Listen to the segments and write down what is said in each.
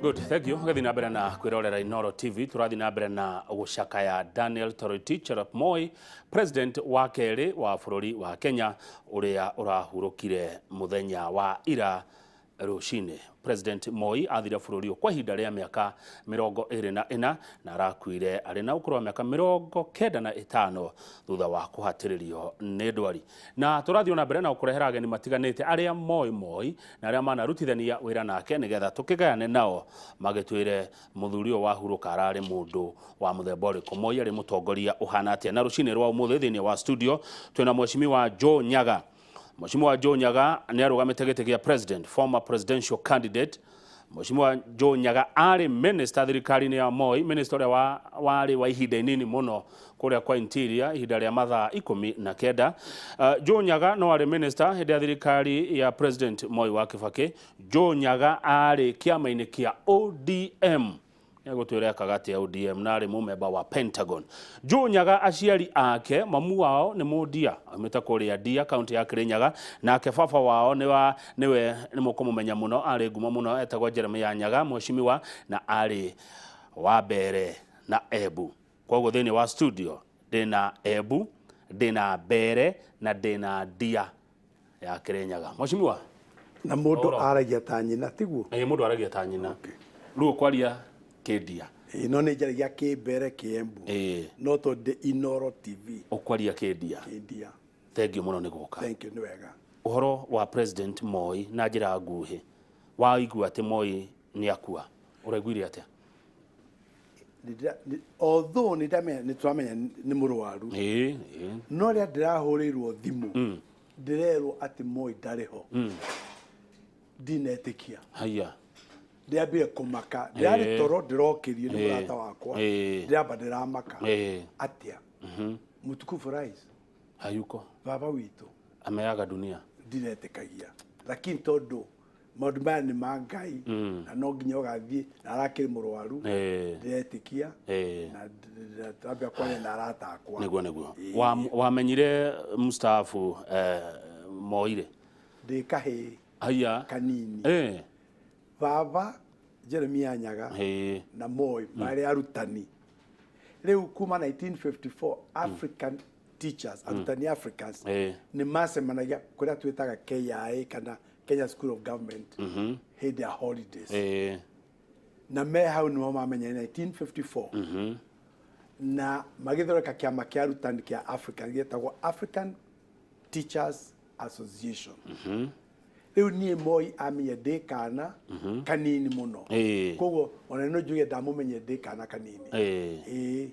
Good, thank you. Gũthiĩ na mbere na kwĩrorera Inooro TV, tũrathiĩ na mbere na gũcakaya Daniel Toroitich arap Moi, president wa kerĩ wa bũrũri wa Kenya ũrĩa ũrahurũkire mũthenya wa ira rũcinĩ. President Moi athire bũrũri ũyũ kwa ihinda rĩa mĩaka 24 na arakuire arĩ na ũkũrũ wa mĩaka 95 thutha wa kũhatĩrĩrio nĩ ndwari. Na tũrathiĩ ona mbere na gũkũrehera ageni matiganĩte arĩa moĩ Moi na arĩa manarutithania wĩra nake nĩgetha tũkĩgayane nao magĩtwĩre mũthuri ũyũ wahurũka ararĩ mũndũ wa mũthemba ũrĩkũ, Moi arĩ mũtongoria ũhana atĩa. Na rũcinĩ rwa ũmũthĩ thĩinĩ wa studio twĩna Mheshimiwa Joe Nyaga. Mheshimiwa Joe Nyaga nĩ arũgamĩte gĩtĩ gĩa president, former presidential candidate. Mheshimiwa Joe Nyaga arĩ minister thirikari-inĩ ya Moi, minister ũrĩa warĩ wa ihinda inini mũno kũrĩa kwa interior ihinda rĩa mathaa 19. Joe Nyaga no arĩ minister hĩndĩ ya thirikari ya President Moi wa Kibaki. Joe Nyaga arĩ kĩama-inĩ kĩa ODM. Nĩegũtwĩra ekaga atĩa ODM na arĩ mũmemba wa Pentagon. Joe Nyaga aciari ake, mamu wao nĩ Mũndia, aumĩte kũrĩa Ndia, kaunti ya Kirinyaga, nake baba wao nĩ wa nĩwe nĩ mũkũmũmenya mũno, arĩ ngumo mũno, etagwo Jeremiah Nyaga, mheshimiwa, na arĩ wa Mbere na Embu. Koguo thĩinĩ wa studio ndĩna Embu, ndĩna Mbere na ndĩna Ndia ya Kirinyaga. Mheshimiwa, Na mũndũ Ũhoro. aragia ta nyina, tiguo? Ĩĩ, mũndũ aragia ta nyina. Rĩu ũkwaria kĩndia. Ĩĩ, no nĩ njaragia kĩmbere kĩembu. No tondũ ndĩ Inooro TV. Ũkwaria kĩndia. Kĩndia. Thank you mũno nĩ gũka. Thank you, nĩ wega. Ũhoro wa President Moi na njĩra nguhĩ, waigua atĩ Moi nĩ akua, ũraiguire atĩa? Although nĩ ndamenya, nĩ tũramenya nĩ mũrwaru. Ĩĩ, ĩĩ. No rĩrĩa ndĩrahũrĩirwo thimũ, ndĩrerwo atĩ Moi ndarĩ ho. Ndinetĩkia. Haiya. Ndĩrambire kũmaka. Ndĩrarĩ toro ndĩrokĩrio nĩ mũrata wakwa. Ndĩramba ndĩramaka. Atĩa? Mtukufu rais. Hayuko. Baba witũ. Ameaga dunia. Ndiretĩkagia. Lakini tondũ maũndũ maya nĩ ma Ngai na no nginya ũgathiĩ na arakĩrĩ mũrwaru, ndĩretĩkia na ndambia kwaria na arata akwa. Nĩguo, nĩguo. Wamenyire mstaafu Moi rĩ? Ndĩ kahĩĩ Haiya. kanini. Baba Jeremiah Nyaga na Moi marĩ arutani. Rĩu kuma 1954 African teachers, arutani Africans nĩ macemanagia kũrĩa twĩtaga KIA kana Kenya School of Government hĩndĩ ya holidays. Na me hau nĩho mamenyire 1954 na magĩthondeka kĩama kĩa arutani kĩa Africa gĩetagwo African Teachers Association. Rĩu niĩ Moi amenye ndĩ kana kanini mũno. Koguo ona no njuge ndamũmenye ndĩ kana kanini. Ĩĩ.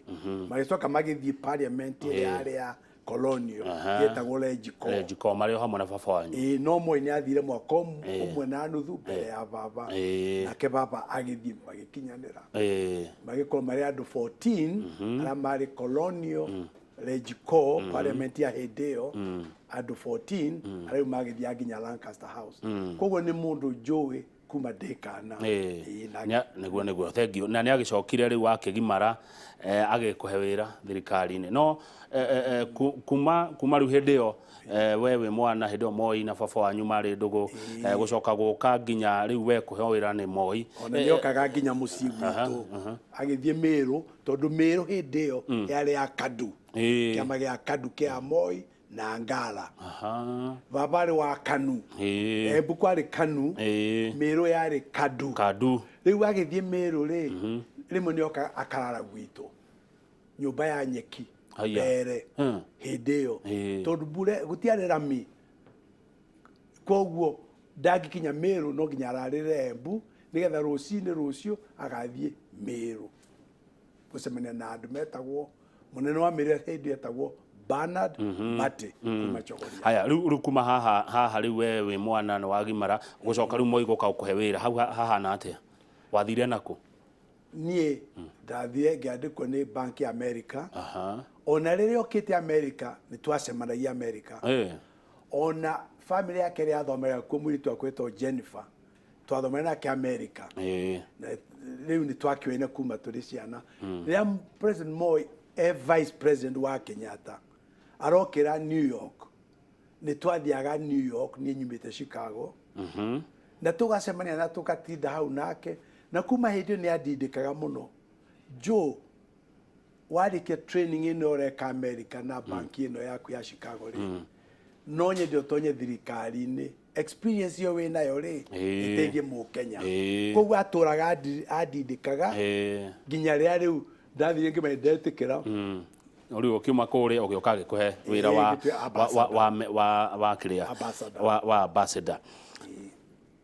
Magĩcoka magĩthiĩ parliament ĩrĩa yarĩ ya colonial yetagwo Legico. Legico marĩ o hamwe na baba wanyu. Ĩĩ, no Moi nĩ athire mwaka ũmwe na nuthu mbere ya baba. Nake baba agĩthiĩ magĩkinyanĩra. Magĩkorwo marĩ andũ 14 arĩa marĩ colonial Legico parliament ya hĩndĩ ĩyo, andũ 14 arĩa rĩu magĩthiaga nginya Lancaster House. Koguo nĩ mũndũ njũĩ kuma ndĩ kana. Ĩĩ, na Nĩguo, nĩguo, thank you. Na nĩ agĩcokire rĩu akĩgimara, agĩkũhe wĩra thirikari-inĩ. No kuma rĩu hĩndĩ ĩyo we wĩ mwana, hĩndĩ ĩyo Moi na baba wanyu marĩ ndũgũ, gũcoka gũka nginya rĩu we kũheo wĩra nĩ Moi. Ona nĩ okaga nginya mũciĩ gwitũ agĩthiĩ Mĩrũ, tondũ Mĩrũ hĩndĩ ĩyo yarĩ ya Kadu. Kĩama gĩa Kadu kĩa Moi na Ngala. Baba arĩ wa Kanu. Embu kwarĩ Kanu, Mĩrũ yarĩ Kadu. Kadu. Rĩu agĩthiĩ Mĩrũ rĩ, rĩmwe nĩ okaga akarara gwitũ nyũmba ya nyeki mbere hĩndĩ ĩyo, tondũ mbura gũtiarĩ rami, koguo ndangĩkinya Mĩrũ no nginya ararĩre Embu nĩgetha rũcinĩ rũciũ agathiĩ Mĩrũ gũcemania na andũ metagwo mũnene wa Mĩrũ hĩndĩ etagwo Bernard Mate kuma Chogoria. Haya, rĩu kuma haha rĩu we wĩ mwana nĩ wagimara, gũcoka rĩu Moi gũka gũkũhe wĩra hau hahana atĩa? Wathire nakũ? Niĩ ndathire ngĩandĩkwo nĩ bank ya America. Ona rĩrĩa okĩte America nĩ twacemanagia America. Ona family yake ĩrĩa yathomeraga kuo, mũirĩtu wakwa wĩtagwo Jennifer, twathomera nake America. Na rĩu nĩ twakĩoine kuma tũrĩ ciana. Rĩrĩa President Moi e vice president wa Kenyatta arokĩra New York, nĩ twathiaga New York, niĩ nyumĩte Chicago, na tũgacemania na tũgatinda hau nake. Na kuma hĩndĩ ĩyo nĩ andindĩkaga mũno. Joe, warĩkia training ĩno ũreka America na banki ĩno yaku ya Chicago rĩ, no nyende ũtonye thirikari-inĩ, experience ĩyo wĩ nayo rĩ, ĩteithie Mũkenya. Koguo atũraga andindĩkaga nginya rĩrĩa rĩu ndathire ngĩmenya ndetĩkĩra. Rĩu ũkiuma kũrĩa ũgĩũka agĩkũhe wĩra wa ngĩtuĩka wa wa wa wa kĩrĩa Ambassador. wa ambassador.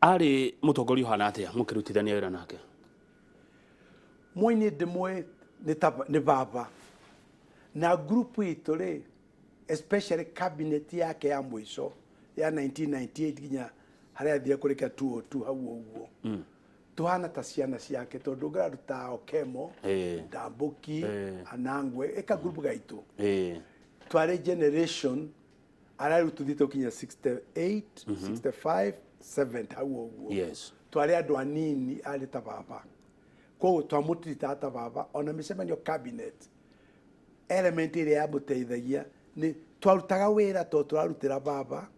Arĩ mũtongoria ũhana atĩa mũkĩrutithania wĩra nake? Moi nĩ ndĩmũĩ nĩ baba na group itũ rĩ, especially cabinet yake ya mũico ya 1998 nginya harĩa athire kũrĩkia 202 hau ũguo, tuhana ta ciana ciake tondũ ngĩraruta Okemo, Ndambũki, Anangwe, ĩka group gaitũ twarĩ generation arĩa rĩu tũthiĩte gũkinya 68, 65, 70 hau ũguo. Twarĩ andũ anini arĩ ta baba, koguo twamũtiritaga ta baba. Ona mĩcemanio cabinet, element ĩrĩa yamũteithagia nĩ twarutaga wĩra tondũ tũrarutĩra baba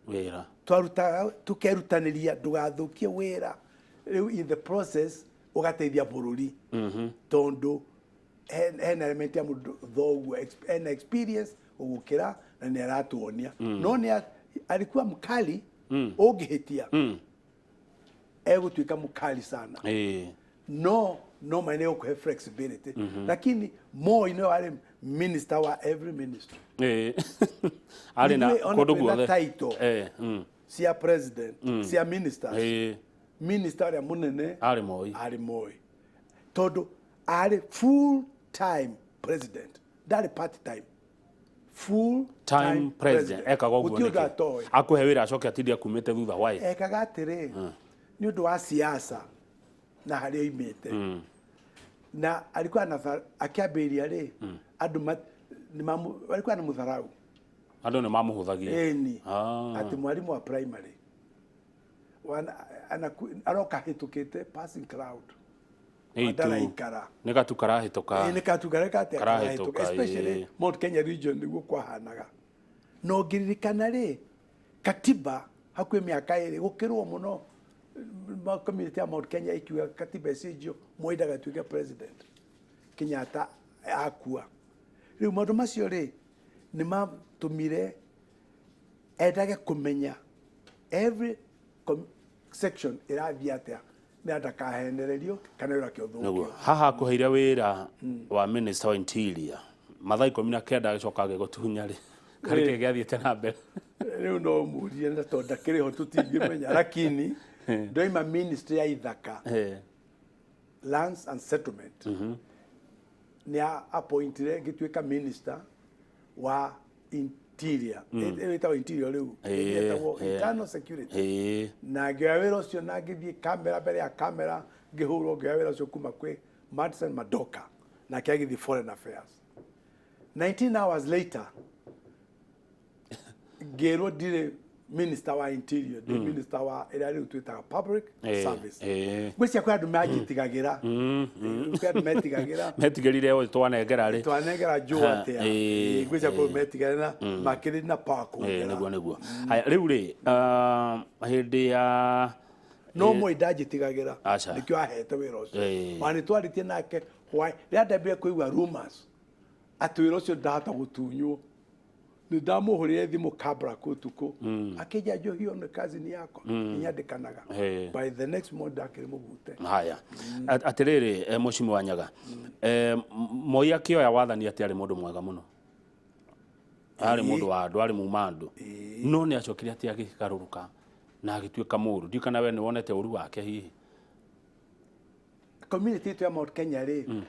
wĩra. Twarutaga tukerutanĩria ndũgathũkie wĩra, rĩu in the process ũgateithia bũrũri tondũ hena element ya mũndũ thoguo hena experience gũgũkĩra na nĩ aratuonia, no nĩ alikuwa mkali, ũngĩhĩtia egũtuĩka mkali sana. No maine gũkũhe flexibility, lakini Moi nĩwe warĩ minister wa every ministry. Arĩ na Ithuĩ ona kũndũ twĩna guothe. Title cia president, cia ministers, minister ũrĩa mũnene Arĩ Moi. Arĩ Moi, tondũ arĩ full time president, ndarĩ part time, full time president ekaga ũguo Gũtirĩ ũndũ nĩkĩ? atoĩ. Akũhe wĩra acoke atinde akumĩte thutha, why? Ekaga atĩrĩ, nĩ ũndũ wa siasa na harĩa oimĩte na alikuwa na akĩambĩrĩria rĩ, andũ alikuwa na mũtharau. Andũ nĩ mamũhũthagia. Ĩni. Ah. Atĩ mwarimũ wa primary aroka hĩtũkĩte, passing cloud. Nĩ itu. Ndaraikara. Nĩ gatu karahĩtũka. Ĩĩ, nĩ gatu karĩa atĩa Karahĩtũka, karahĩtũka, especially Mount Kenya region nĩguo kwahanaga. Na ũngĩririkana rĩ, katiba hakuhĩ mĩaka 2 gũkĩrwo mũno, community ya Mount Kenya ikiuga katiba ĩcenjio, Moi ndagatuĩke president Kenyatta akua. Rĩu maũndũ macio rĩ, nĩ matũmire endage kũmenya every section ĩrathiĩ atĩa nĩ ndakahenererio kana wĩra Nĩguo kĩũthũkio. Haha akũheire wĩra wa minister wa interior mathaa 19, agĩcoka agĩgũtunya rĩ, karĩ kĩ gĩathiĩte na mbere? Rĩu no mũrie, na tondũ ndakĩrĩ ho tũtingĩmenya, lakini ndoima ministry ya ithaka, lands and settlement, nĩ appointire ngĩtuĩka minister wa interior. Ĩyo ĩtagwo interior rĩu, ĩtagwo internal security. Na ngĩoya wĩra ũcio na ngĩthiĩ kamera, mbere ya kamera ngĩhũrwo, ngĩoya wĩra ũcio kuma kwĩ Madison Madoka, nake agĩthiĩ foreign affairs. 19 hours later ngĩrwo ndirĩ minister wa interior, ndĩ minister wa ĩrĩa rĩu twĩtaga public service. Ngwĩciria kwĩ andũ manjitigagĩra, kwĩ andũ metigagĩra. Metigĩrire ũyũ twanengera rĩ. Twanengera Joe atĩa? Ngwĩciria kwĩ metigagĩra na makĩrĩ na power kũngĩra. Nĩguo. Haya, rĩu rĩ, hĩndĩ ya No Moi ndanjĩtigagĩra. Aca. Nĩkĩo ahete wĩra ũcio. Ona nĩ twarĩtie nake why rĩrĩa ndambire kũigua rumors atĩ wĩra ũcio ndahota gũtunywo, nĩ ndamũhũrĩre thimũ kabla ũtukũ, akĩnja njohio nĩ cousin yakwa nĩnyandĩkanaga. By the next morning ndakĩrĩ mũgute. Haya. Atĩrĩrĩ, Mheshimiwa Nyaga, Moi akĩoya wathani atĩ arĩ mũndũ mwega mũno, arĩ mũndũ wa andũ, arĩ muma andũ, no nĩ acokire atĩ agĩgarũrũka na agĩtuĩka mũũru. Ndiũ kana we nĩ wonete ũru wake hihi? Community itũ ya Mount Kenya rĩ,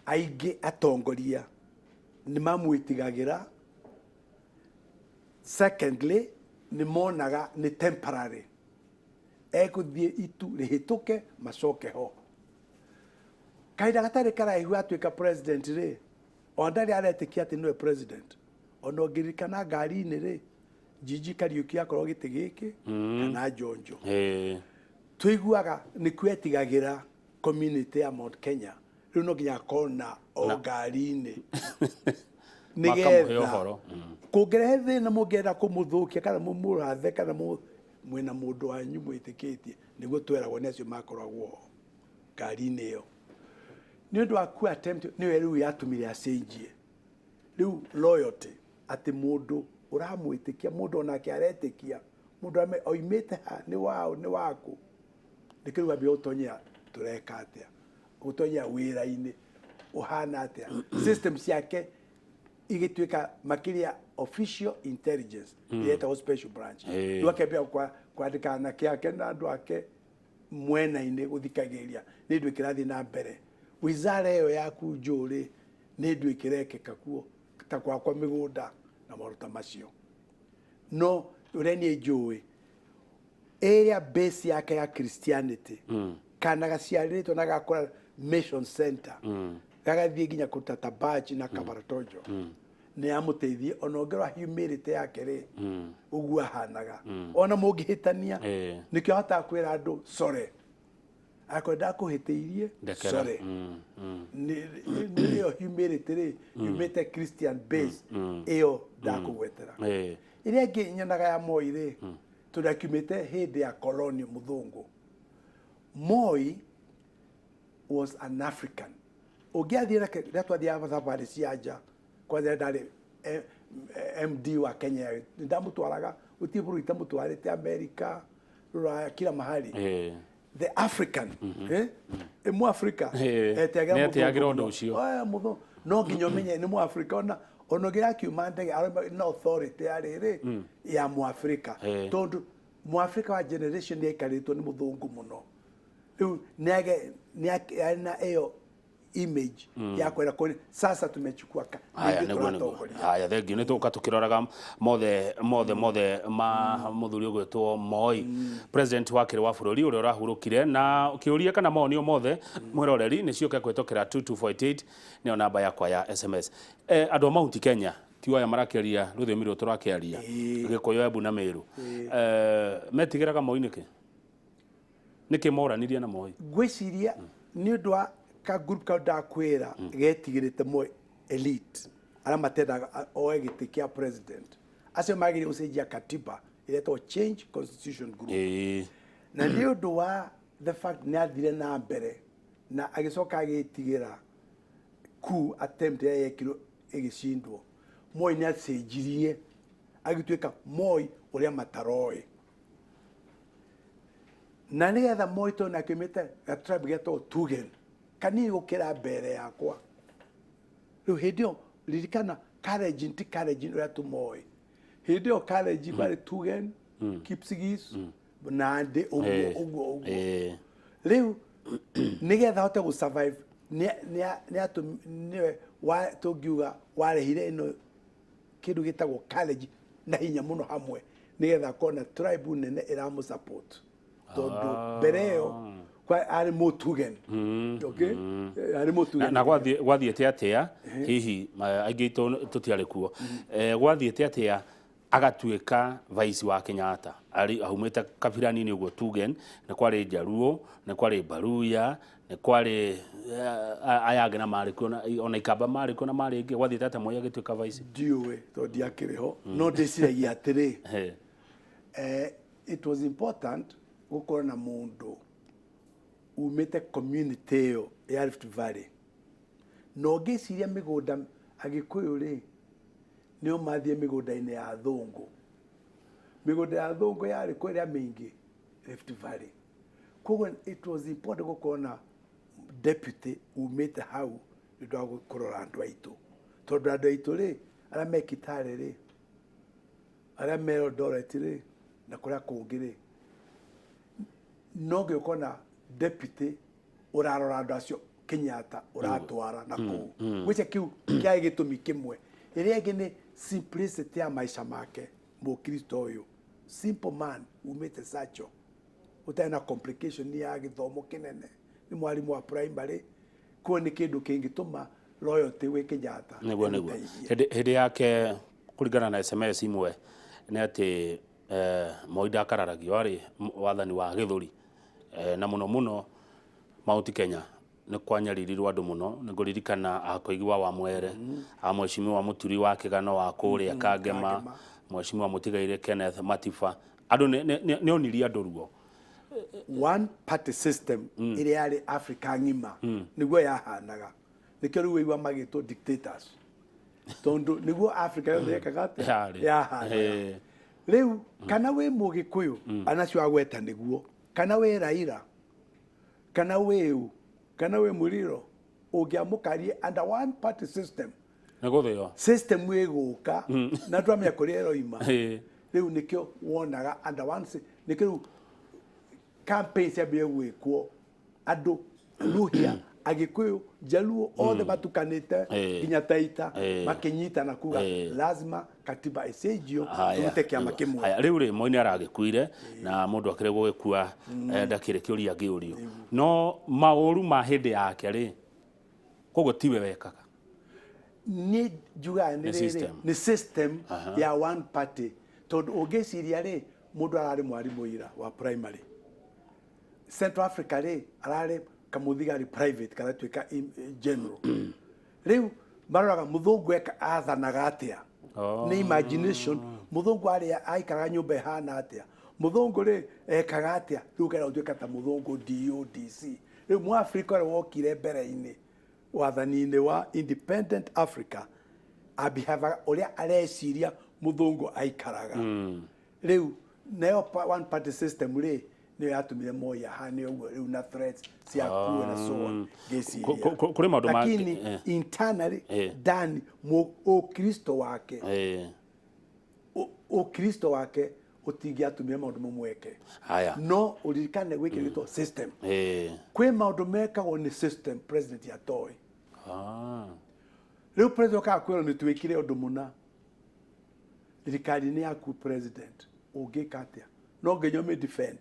aingĩ atongoria nĩ mamwĩtigagĩra. Secondly, nĩ monaga nĩ temporary, egũthiĩ itu rĩhĩtũke macoke ho. Kahinda gatarĩ karaihu atuĩka president rĩ, ona ndarĩ aretĩkia atĩ nĩwe president. Ona ũngĩririkana ngari-inĩ rĩ, Gigi Kariuki akorwo gĩtĩ gĩkĩ kana Njonjo, tũiguaga nĩ kwetigagĩra community ya Mount Kenya. Rĩu no nginya akorwo na o ngari-inĩ Makamũhe nĩgetha ũhoro. Kũngĩrehe thĩna, mũngĩenda kũmũthũkia kana mũmũrathe kana mwĩna mũndũ wanyu mwĩtĩkĩtie, nĩguo tweragwo nĩ acio makoragwo ho. Ngari-inĩ ĩyo nĩ ũndũ wa coup attempt nĩyo rĩu yatũmire acenjie rĩu loyalty, atĩ mũndũ ũramwĩtĩkia, mũndũ onake aretĩkia mũndũ oimĩte ha, nĩ waũ, nĩ waku, nĩkĩo rĩu ambia gũtonyera tũreka atĩa, gũtonyera wĩra-inĩ ũhana atĩa, system ciake igĩtuĩka makĩria official intelligence ĩrĩa ĩtagwo special branch. Rĩu akĩambia kwandĩka anake ake na andũ ake mwena-inĩ gũthikagĩrĩria nĩ ndũ ĩkĩrathiĩ na mbere wizara ĩyo yaku njũrĩ, nĩ ndũ ĩkĩrekĩka kuo ta gwakwa mĩgũnda na maũndũ ta macio. No ũrĩa niĩ njũĩ, ĩrĩa base yake ya Christianity, kana gaciarĩtwo na gakũra mission center, gagathiĩ nginya kũruta Tabachi na Kabaratojo, nĩ yamũteithie. Ona ũngĩrora humility yake rĩ, ũguo ahanaga ona mũngĩhĩtania, nĩkĩo ahotaga kwĩra andũ sorry akorwo ndakũhĩtĩirie. Ndekera. Sorry. Nĩ ĩyo humility rĩ yumĩte Christian base ĩyo ndakũgwetera. Ĩrĩa ĩngĩ nyonaga ya Moi rĩ, tondũ akiumĩte hĩndĩ ya koloni mũthũngũ, Moi was an African. Ũngĩathiĩ nake rĩrĩa twathiaga thabarĩ cia nja, kwanza rĩrĩa ndarĩ MD wa Kenya, ndamũtwaraga gũtirĩ bũrũri itamũtwarĩte, America, Rũraya, kila mahali. The African, eh? Mũafrika. Etĩagĩra Nĩetĩagĩra mũthũngũ ũndũ mũno. ũcio. Mũthũngũ no nginya ũmenye nĩ Mũafrika, ona ũngĩ akiuma ndege arauma na authority ya rĩrĩ ya Mũafrika, tondũ Mũafrika wa generation nĩ aikarĩtwo nĩ mũthũngũ mũno. Rĩu nĩage nĩ na ĩyo image ya kwenda kuona sasa tumechukua ka Haya. nithuĩ Nĩguo. tũratongoria. Haya, thengiũ. Nĩ tũgũka tũkĩroraga mothe mothe mothe ma mũthuri ũgwĩtwo Moi, president wa kerĩ wa bũrũri ũrĩa ũrahurũkire. Na kĩũria kana mawoni o mothe, mwĩroreri, nĩ ciũke kũhĩtũkĩra 2248, nĩyo namba yakwa ya SMS. Andũ a Mount Kenya ti aya marakĩaria rũthiomi rũrũ tũrakĩaria, Gĩkũyũ, Embu na Meru, metigĩraga Moi nĩkĩ? Nĩkĩ moranirie na Moi? Ngwĩciria nĩ ũndũ wa ka group kau ndakwĩra getigĩrĩte Moi, elite arĩa matendaga oe gĩtĩ kĩa president, acio magĩrĩire gũcenjia katiba ĩrĩa ĩtagwo Change Constitution Group. Na nĩ ũndũ wa the fact nĩ athire na mbere na agĩcoka agĩtigĩra coup attempt ĩrĩa yekirwo ĩgĩcindwo, Moi nĩ acenjirie agĩtuĩka Moi ũrĩa mataroĩ. Na nĩgetha Moi, tondũ nake aumĩte ga tribe getagwo Tugen, kanini gũkĩra mbere yakwa. Rĩu hĩndĩ ĩyo, ririkana, Kalenjin ti Kalenjin ũrĩa tũmoĩ. Hĩndĩ ĩyo Kalenjin kwarĩ Tugen, Kipsigis, Nandi, ũguo ũguo ũguo. Rĩu nĩgetha ahote gũ survive, nĩwe tũngiuga warehire ĩno kĩndũ gĩtagwo Kalenjin na hinya mũno hamwe, nĩgetha akorwo na tribe nene ĩramũ support, tondũ mbere ĩyo arĩ Mũtugen, okay? Arĩ Mũtugen. Na gwathiĩte atĩa hihi, aingĩ aitũ tũtiarĩ kuo, gwathiĩte atĩa agatuĩka vice wa Kenyatta arĩ aumĩte kabira nini ũguo Tugen? Nĩ kwarĩ Njaruo, nĩ kwarĩ Baruya, nĩ kwarĩ aya angĩ na marĩ kuo, ona Ikamba marĩ kuo na marĩ ingĩ. Gwathiĩte atĩa Moi agĩtuĩka vice? Ndiũĩ tondũ ndiakĩrĩ ho, no ndĩciragia atĩrĩ, it was important gũkorwo na mũndũ umĩte community ĩyo ya Rift Valley. Na ũngĩciria mĩgũnda, Agĩkũyũ rĩ, nĩo mathiĩ mĩgũnda-inĩ ya athũngũ. Mĩgũnda ya athũngũ yarĩ kũ ĩrĩa mĩingĩ? Rift Valley. Koguo it was important gũkorwo na deputy umĩte hau nĩ ũndũ wa kũrora andũ aitũ, tondũ andũ aitũ rĩ, arĩa me Kitale rĩ, arĩa me Eldoret rĩ, na kũrĩa kũngĩ rĩ, no nginya ũkorwo na deputy ũrarora andũ acio Kenyatta ũratwara na kũu. Gwĩcia kĩu kĩarĩ gĩtũmi kĩmwe. Ĩrĩa ĩngĩ nĩ simplicity ya maica make. Mũkristo ũyũ, simple man umĩte Sacho, ũtarĩ na complication ya gĩthomo kĩnene, nĩ mwarimũ wa primary. Kuo nĩ kĩndũ kĩngĩtũma loyalty gwĩ Kenyatta Nĩguo. ĩmũteithie. Hĩndĩ yake, kũringana na SMS imwe, nĩ atĩ Moi ndakararagio, arĩ wathani wa gĩthũri, na mũno mũno Mount Kenya nĩ kwanyaririrwo andũ mũno. Nĩ ngũririkana akoigi wa Mwere, a mheshimiwa Mũturi wa Kĩgano wa kũrĩa Kangema, Kangema. Mheshimiwa Mũtigaire Kenneth Matiba. Andũ nĩ onirie andũ ruo. One party system ĩrĩa yarĩ Africa ng'ima nĩguo yahanaga. Nĩkĩo rĩu waigua magĩtwo dictators, tondũ nĩguo Africa yothe yekaga atĩa? Yarĩ. Yahanaga. Rĩu kana wĩ Mũgĩkũyũ, anacio agweta nĩguo, kana wĩ Raila, kana wĩ ũ, kana wĩ Mũriro, ũngĩamũkarie under one party system, Nĩ gũthĩo. System ĩgũka na twamenya kũrĩa ĩroima. Rĩu nĩkĩo wonaga under one nĩkĩo rĩu campaign ciambire gwĩkwo, andũ Luhya, Agĩkũyũ, Jaluo, othe matukanĩte, nginya Taita, makĩnyitana kuga lazima katiba ĩcenjio, tũrute kĩama kĩmwe. Haya, rĩu rĩ, Moi nĩ aragĩkuire na mũndũ akĩrĩ gũgĩkua, ndakĩrĩ kĩũria angĩũrio, no maũru ma hĩndĩ yake rĩ, koguo tiwe wekaga. Nĩ njugaga nĩ Nĩ rĩrĩ, system. Nĩ system ya one party, tondũ ũngĩciria rĩ, mũndũ ararĩ mwarimũ ira wa primary Central Africa rĩ, ararĩ kamũthigari private karatuĩka general. Rĩu maroraga mũthũngũ eka athanaga atĩa. Nĩ imagination. Mũthũngũ arĩa aikaraga nyũmba ĩhana atĩa, mũthũngũ rĩ ekaga atĩa, rĩu ũkenda gũtuĩka ta mũthũngũ DODC. Rĩu Mũafrika ũrĩa wokire mbere-inĩ wathani-inĩ wa independent Africa abihavaga ũrĩa areciria mũthũngũ aikaraga. Rĩu nayo one party system rĩ, nĩyo yatũmire Moi ahane ũguo rĩu, na threats cia kuo na so on, ngĩciria. Kũrĩ maũndũ Lakini internally, ndani ũkristo wake, ũkristo wake ũtingĩatũmire maũndũ mamweke. No ũririkane gwĩ kĩndũ gĩtagwo system. Kwĩ maũndũ mekagwo nĩ system president atoĩ. Rĩu president okaga kwĩrwo nĩ twĩkire ũndũ mũna, thirikari nĩ yaku. President ũngĩka atĩa? No nginya ũmĩ defend,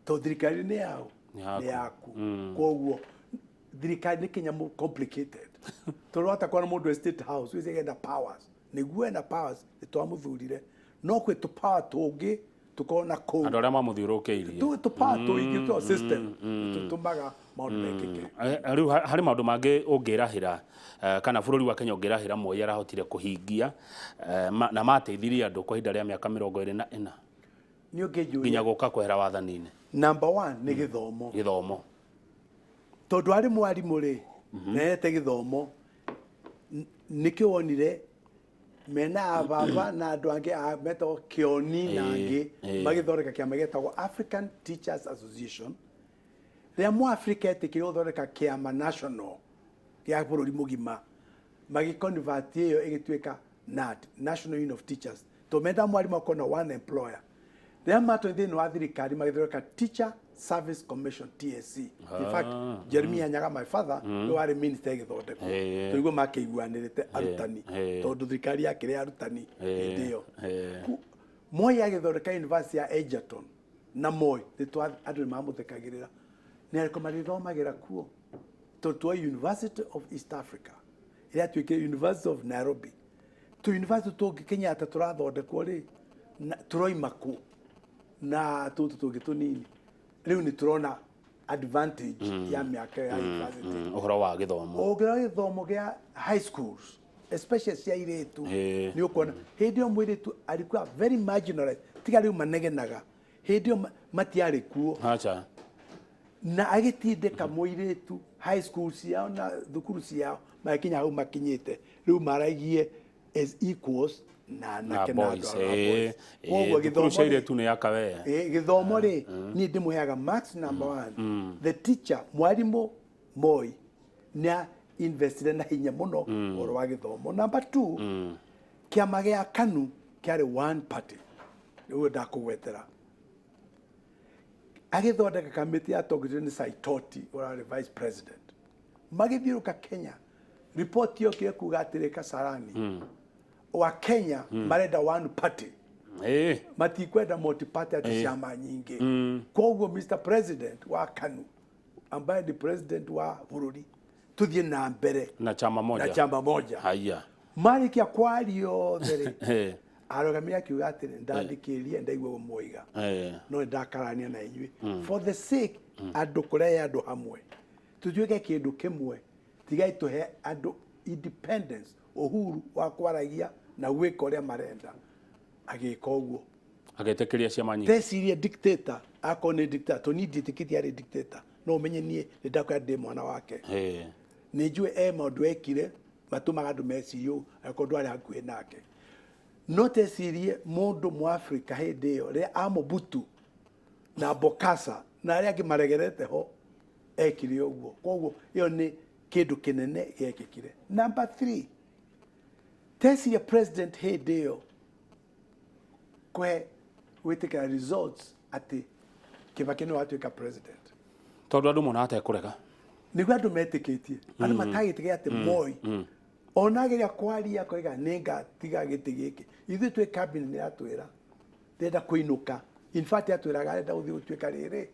tondũ thirikari nĩ yao. Nĩ yaku. Nĩ yaku. Koguo thirikari nĩ kĩnyamũ complicated, tondũ watakorwo na mũndũ e State House wĩcie enda powers, nĩguo ena powers, nĩ twamũthurire, no kwĩ tũ power tũngĩ tũkorwo na kũu. Andũ arĩa mamũthiũrũrũkĩirie. Tũ power tũingĩ twa system tũtũmaga maũndũ mekĩke. Rĩu harĩ maũndũ mangĩ ũngĩrahĩra, kana bũrũri wa Kenya ũngĩrahĩra Moi arahotire kũhingia, na mateithirie andũ kwa ihinda rĩa mĩaka 24 Nĩ ũngĩnjũria nginya gũka kwehera wathani-inĩ? Number one nĩ gĩthomo. Gĩthomo. Tondũ arĩ mwarimũ rĩ, nete gĩthomo, nĩkĩo wonire mena ababa na andũ angĩ metagwo Kĩoni na angĩ magĩthondeka kĩama gĩtagwo African Teachers Association. Rĩrĩa Mũafrika etĩkĩire gũthondeka kĩama national gĩa bũrũri mũgima, magĩconvert ĩyo ĩgĩtuĩka NAT, National Union of Teachers, tondũ menda mwarimũ akorwo na one employer. Rĩrĩa matũ thĩinĩ wa thirikari, magĩthondeka Teacher Service Commission, TSC. In fact, Jeremiah Nyaga, my father, nĩwe warĩ minister ĩgĩthondekwo. Tũigua makĩiguanĩrĩte arutani, tondũ thirikari yakĩrĩ arutani hĩndĩ ĩyo. Moi agĩthondeka university ya Egerton, na Moi nĩ andũ nĩ mamũthekagĩrĩra, nĩ arĩkũ marĩthomagĩra kuo, tondũ tuoĩ University of East Africa ĩrĩa yatuĩkire University of Nairobi, tu university tũngĩ Kenyatta tũrathondekwo rĩ, na tũroima kũ na tũtũ tũngĩ tũnini. Rĩu nĩ tũrona advantage ya mĩaka ya university. Ũhoro wa gĩthomo. Ũngĩrora gĩthomo gĩa high schools, especially cia airĩtu, nĩ ũkuona hĩndĩ ĩyo mũirĩtu alikuwa very marginalized. Tiga rĩu manegenaga, hĩndĩ ĩyo matiarĩ kuo. Acha. Na agĩtindĩka mũirĩtu high school ciao na thukuru ciao, magĩkinya hau makinyĩte rĩu, maragie as equals na na anake na boys. andũ a boys. Koguo Thukuru gĩthomo cia rĩ, airĩtu nĩ yakawe. Gĩthomo rĩ, niĩ ndĩmũheaga max number one, the teacher. Mwarimũ Moi nĩ investire na hinya mũno ũhoro wa gĩthomo. Number two, kĩama gĩa KANU kĩarĩ one party, nĩguo ndakũgwetera. Agĩthondeka kamĩtĩ yatongoretio nĩ Saitoti, ũrarĩ vice president, magĩthiũrũka Kenya. Ripoti yokire kuga atĩrĩ, Kasarani wa Kenya marenda one party, matikwenda multi party, ati ciama nyingĩ. Koguo Mr President wa KANU, ambaye ni president wa bũrũri, tuthiĩ na mbere na chama moja. Na chama moja. Haya. Marĩkia kwaria othe rĩ, arũgamire akiuga atĩrĩ, "Ndathikĩrĩria, ndaigua mwoiga, no nĩ ndakarania na inyuĩ. For the sake andũ kũrehe andũ hamwe, tũtuĩke kĩndũ kĩmwe, tigai tũhe andũ independence, uhuru wa kwaragia na gwĩka ũrĩa marenda." Agĩka ũguo. Agĩtĩkĩria ciama nyingĩ. Tecirie dictator, akorwo nĩ dictator, to niĩ ndiĩtĩkĩtie arĩ dictator, no ũmenye niĩ nĩ ndakwĩra ndĩ mwana wake. Nĩ njũĩ e maũndũ ekire matũmaga andũ mecirie ũũ, angĩkorwo ndwarĩ hakuhĩ nake. No tecirie mũndũ Mũafrika hĩndĩ ĩyo rĩrĩa a Mobutu na Bokassa na arĩa angĩ maregerete ho ekire ũguo. Koguo ĩyo nĩ kĩndũ kĩnene gĩekĩkire. Number 3, tecirie president hĩndĩ ĩyo kũhe gwĩtĩkĩra results atĩ Kibaki nĩwe watuĩka president. Tondũ andũ monaga ta ekũrega. Nĩguo andũ metĩkĩtie, andũ matagĩtĩkĩria atĩ Moi ona ageria kwaria akoiga nĩ ngatiga gĩtĩ gĩkĩ. Ithuĩ twĩ cabinet nĩ atwĩra ndĩrenda kũinũka. In fact atwĩraga arenda gũthiĩ gũtuĩka rĩrĩ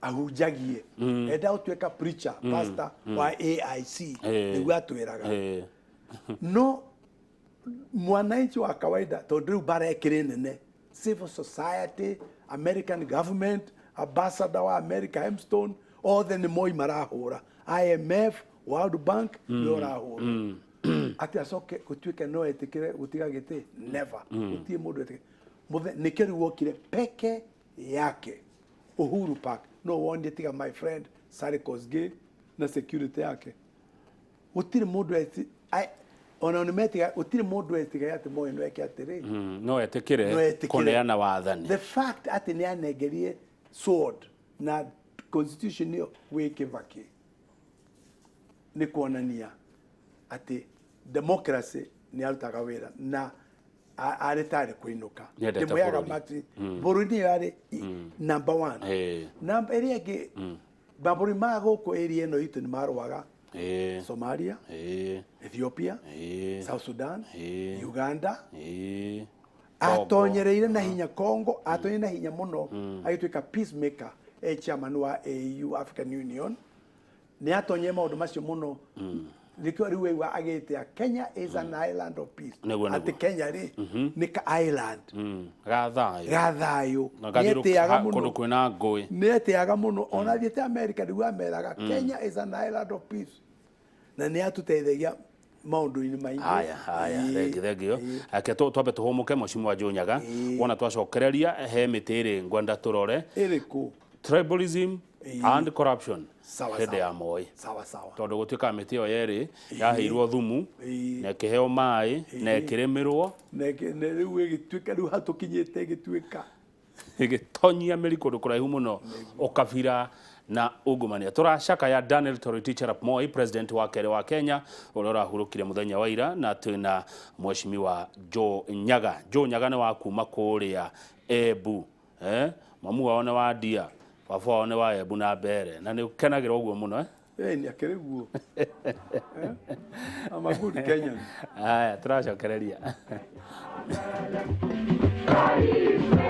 ahunjagie, enda gũtuĩka preacher, pastor wa AIC, nĩguo atwĩraga. No mwananchi wa kawaida, tondũ rĩu mbara ĩkĩrĩ nene, civil society, American government, ambassador wa America Hemstone, othe nĩ Moi marahũra, IMF, World Bank nĩ ũrahũra, atĩ acoke gũtuĩke no etĩkĩre gũtiga gĩtĩ, never. Gũtirĩ mũndũ etĩkĩre. Nĩkĩo rĩu wokire peke yake Uhuru Park, no wonire tiga my friend Sally Kosgei na security yake, gũtirĩ mũndũ ona nĩ metiga, gũtirĩ mũndũ etiga atĩ Moi no eke atĩrĩ, no etĩkĩre no etĩkĩre. Kũneana wathani. The fact atĩ nĩ anengerie sword na constitution ĩyo gwĩ Kibaki nĩ kuonania atĩ democracy nĩ arutaga wĩra na arĩ tarĩ kũinũka. Nĩendete Ndĩmwĩraga bũrũri. Maxi, bũrũri nĩyo yarĩ number one. Namba ĩrĩa ĩngĩ, mabũrũri ma gũkũ area ĩno itũ nĩ marũaga, Somalia, Ethiopia, South Sudan, Uganda. Atonyereire na hinya Congo, atonyereire na hinya mũno, agĩtuĩka peacemaker, e chairman wa AU, African Union. Nĩ atonyere maũndũ macio mũno, nĩkĩo rĩu waigua agĩte Kenya is an island of peace. Nĩguo, Atĩ nĩguo. Kenya rĩ nĩ ka island Ga thayũ. Ga thayũ. Na gathiũrũrũka Nĩetĩaga kũndũ mũno. kwĩna ngũĩ. Nĩetĩaga mũno, ona thiĩte America nĩguo ameraga Kenya is an island of peace, na nĩ atũteithagia maũndũ-inĩ maingĩ. Haya haya. Thengi thengio. Ake twambe tũhũmũke, Mheshimiwa Joe Nyaga. Wona twacokereria he mĩtĩ ĩrĩ ngwenda tũrore. Ĩrĩkũ? Tribalism and corruption Sawa, hĩndĩ sawa. ya Moi. Sawa sawa. Tondũ gũtuĩkaga mĩtĩ ĩyo yerĩ yaheirwo thumu na ĩkĩheo maĩ na ĩkĩrĩmĩrwo. Na rĩu ĩgĩtuĩka, rĩu hatũkinyĩte ĩgĩtuĩka ĩgĩtonyia mĩri kũndũ kũraihu mũno, ũkabira na ungumania. Tũracakaya Daniel Toroitich arap Moi, president wa kerĩ wa Kenya, ũrĩa ũrahurũkire mũthenya wa ira, na twĩna Mheshimiwa Joe Nyaga. Joe Nyaga nĩ wa kuma kũrĩa Embu, eh? Mamu wao nĩ wa Ndia, baba wao nĩ wa Embu na Mbere, na nĩ ũkenagĩra ũguo mũno, eh? Ĩĩ, akĩrĩ guo. I'm a good Kenyan. Haya, tũracokereria. Taifa.